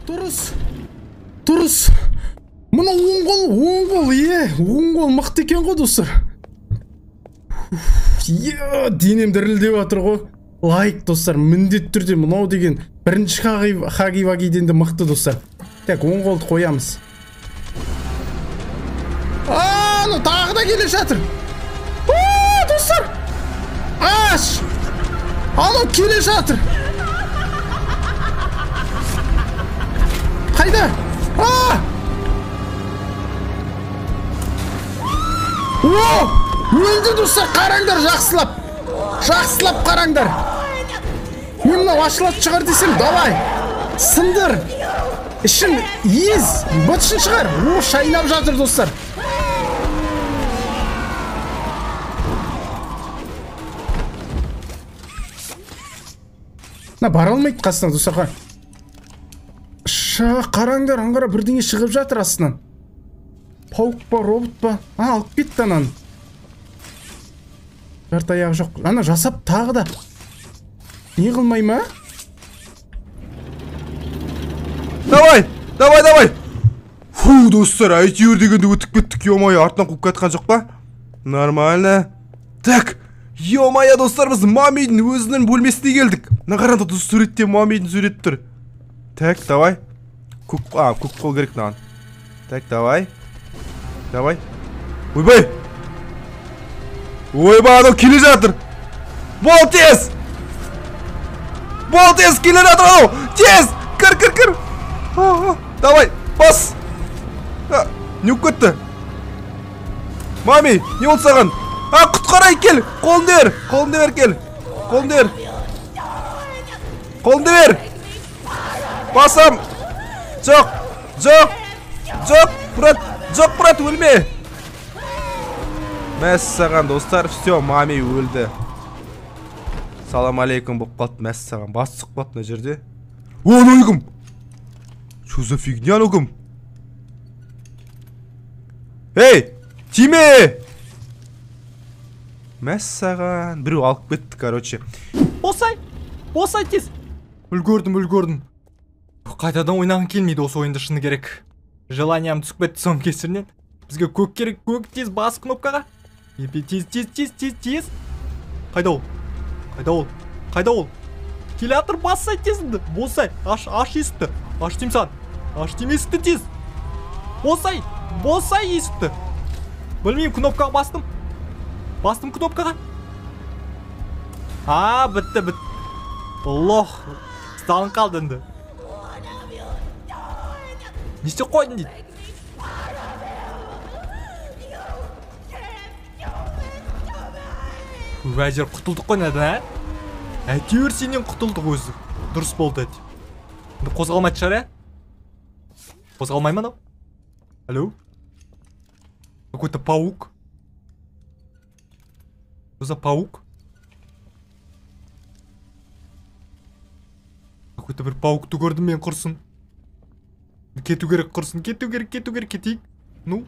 Дұрыс. Дұрыс. Мына оң қол, оң қол, оң қол мықты екен ғой, достар. Е, денем дірілдеп жатыр ғой. Лайк, достар, міндетті түрде мынау деген бірінші Хаги Вагиден де мықты, достар. Так, оң қолды қоямыз. А, ну тағы да келе жатыр. О, достар. Аш! Анау келе жатыр. Қайда? А! О! Өлді, достар, қараңдар жақсылап. Жақсылап қараңдар. Мен мынау ашылатын шығар десем, давай. Сындыр. Ішін ез, бытшын шығар. О, шайнап жатыр, достар. Мына бара алмайды қасына, достар. Ша, қараңдар, аңғара бірдеңе шығып жатыр астынан. Паук па, робот па? А, алып кетті ананы. Жарты аяғы жоқ. Ана жасап тағы да. Не қылмай ма? Давай, давай, давай. Фу, достар, әйтеуір дегенде өтіп кеттік. Ё-моё, артынан қуып кеткен жоқ па? Нормально. Так, ё-моё, достар, біз мамидің өзінің бөлмесіне келдік. Мына қараңдар, достар, суретте мамидің суреті тұр. Так, давай. Көк, көк қол керек маған. Так, давай. Давай. Ойбай. Ойбай, анау келе жатыр. Бол тез. Бол тез, келе жатыр анау. Тез. Кір, кір, кір. Давай, бас. Не болып кетті? Мами, не болды саған? А, құтқарайық, кел. Қолыңды бер, қолыңды бер, кел. Қолыңды бер. Қолыңды бер. Басам. Жоқ, жоқ, жоқ, брат, жоқ, брат, өлме. Мәссаған, достар, все, мами өлді. Салам алейкум болып қалды, мәссаған. Бас сұқып қалды мына жерде. О, анау кім? Что за фигня, анау кім? Ей, тиме! Мәссаған, біреу алып кетті, короче. Босай, босай тез. Үлгердім, үлгердім. Қайтадан ойнағым келмейді осы ойынды, шыны керек. Желаниям түсіп кетті соның кесірінен. Бізге көк керек, көк, тез бас кнопкаға. Епе, тез, тез, тез, тез, тез. Қайда ол? Қайда ол? Қайда ол? Келе жатыр, бассай тезінді. Босай, аш, аш есікті. Аш деймін саған. Аш деймін есікті тез. Босай, босай есікті. Білмеймін, кнопкаға бастым. Бастым кнопкаға. А, бітті, бітті. Лох, ұсталын қалды енді. Не істеп қойдың дейді. Әйтеуір құтылдық қой мынадан, ә? Әйтеуір сенен құтылдық өзі. Дұрыс болды әйтеуір. Енді қозғалмайтын шығар, ә? Қозғалмай ма анау? Алло? Какой-то паук. Что за паук? Какой-то бір паукты көрдім мен, құрсын. Кету керек, құрсын, кету керек, кету керек, кетейік. Ну,